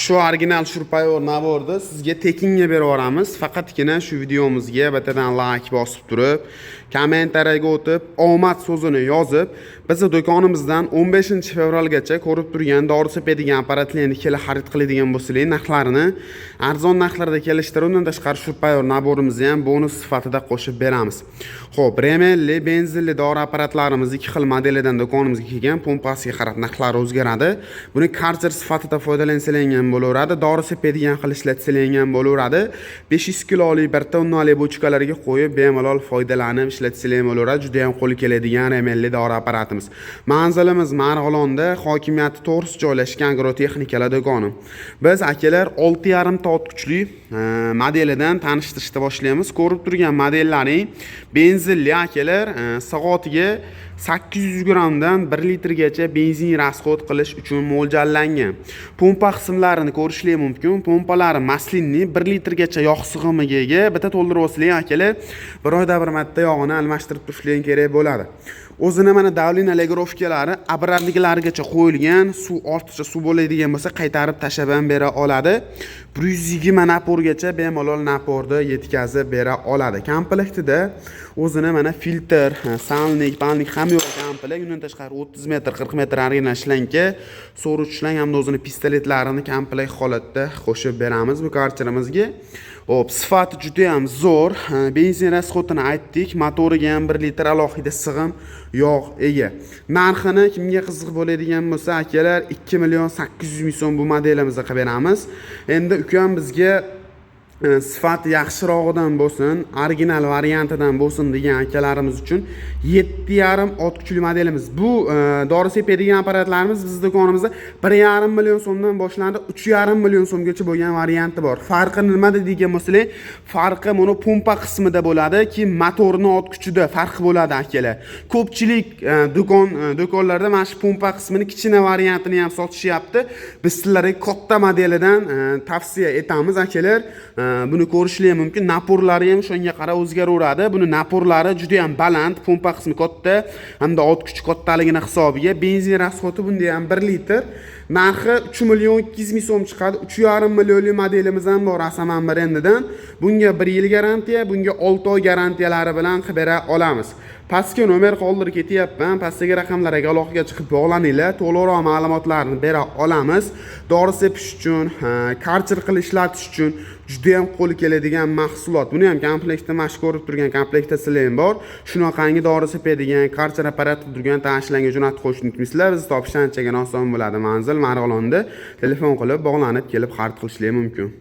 Shu original Shure набор ni sizga tekinga berib yuboramiz. Faqatgina shu videomizga bittadan like bosib turib, kommentariyaga o'tib, omad so'zini yozib, bizni do'konimizdan 15 fevralgacha ko'rib turgan dori sepadigan apparatlarni kelib xarid qiladigan bo'lsangiz, narxlarini arzon narxlarda kelishtirib, undan tashqari Shure набор imizni ham bonus sifatida qo'shib beramiz. Xo'p, remelli, benzinli dori apparatlarimiz ikki xil modelidan do'konimizga kelgan, pompasiga qarab narxlari o'zgaradi. Buni karcher sifatida foydalansalang ham bo'laveradi, dori sepadigan qilib ishlatsalang ham bo'laveradi. 500 kilolik 1 tonnali bochkalarga qo'yib bemalol foydalanib ishlatsalang ham bo'laveradi. Juda ham qo'l keladigan remelli dori apparatimiz. Manzilimiz Marg'ilonda, hokimiyati to'g'risi joylashgan agrotexnikalar do'koni. Biz, akalar, 6,5 ta ot kuchli modelidan tanishtirishni boshlaymiz. Ko'rib turgan modellaring benzinli, akalar, soatiga 800 grammdan 1 litrgacha benzin расход qilish uchun mo'ljallangan. Pompa qismlarini ko'rishlik mumkin. Pompalari маслянный, 1 litrgacha yog' sig'imiga ega. Bitta to'ldirib olsang, akalar, bir oyda bir marta yog'ini almashtirib turishlik kerak bo'ladi. O'zini mana давление регулировка lari обратник larigacha qo'yilgan. Suv ortiqcha suv bo'ladigan bo'lsa, qaytarib tashlab ham bera oladi. 120 напор gacha bemalol напор ni yetkazib bera oladi. Komplektida o'zini mana filtr, сальник, palnik hamma yo'q komplekt. Undan tashqari 30 metr, 40 metr original shlanka, so'ruvchi shlang hamda o'zini pistoletlarini komplekt holatda qo'shib beramiz bu karcherimizga. Xo'p, sifati juda ham zo'r. Benzin расход ini aytdik. Motoriga ham 1 litr alohida sig'im yog' ega. Narxini kimga qiziq bo'ladigan bo'lsa, akalar, 2 million 800 ming so'm bu modelimizni qilib beramiz. Endi ukam bizga sifati yaxshirog'idan bo'lsin, original variantidan bo'lsin degan akalarimiz uchun 7,5 ot kuchli modelimiz. Bu dori sepadigan apparatlarimiz bizni do'konimizda 1,5 million so'mdan boshlanadi, 3,5 million so'mgacha bo'lgan varianti bor. Farqi nimada degan bo'lsalar, farqi buni pompa qismida bo'ladi, keyin motorni ot kuchida farq bo'ladi, akalar. Ko'pchilik do'konlarda mana shu pompa qismini kichkina variantini ham sotishyapti. Biz sizlarga katta modelidan tavsiya etamiz, akalar. Buni ko'rishlar mumkin. Напор lari ham shunga qarab o'zgaraveradi. Buni напор lari juda ham baland, pompa qismi katta hamda ot kuchi kattaligini hisobiga benzin расход i bunda ham 1 litr. Narxi 3 million 200 ming so'm chiqadi. 3,5 millionlik modelimiz ham bor Asaman brendidan. Bunga 1 yil garantiya, bunga 6 oy garantiyalari bilan qilib bera olamiz. Pastga nomer qoldirib ketyapman. Pastdagi raqamlarga aloqaga chiqib bog'laninglar. To'liqroq ma'lumotlarni bera olamiz. Dori sepish uchun, karcher qilib ishlatish uchun juda ham qo'l keladigan mahsulot. Buni ham komplektda mana shu ko'rib turgan komplektatsiyasi ham bor. Shunaqangi dori sepadigan karcher apparat turgan tanishlarga jo'natib qo'yishni unutmaysizlar. Bizni topish anchagina oson bo'ladi. Manzil Marg'ilonda. Telefon qilib bog'lanib kelib xarid qilishlar mumkin.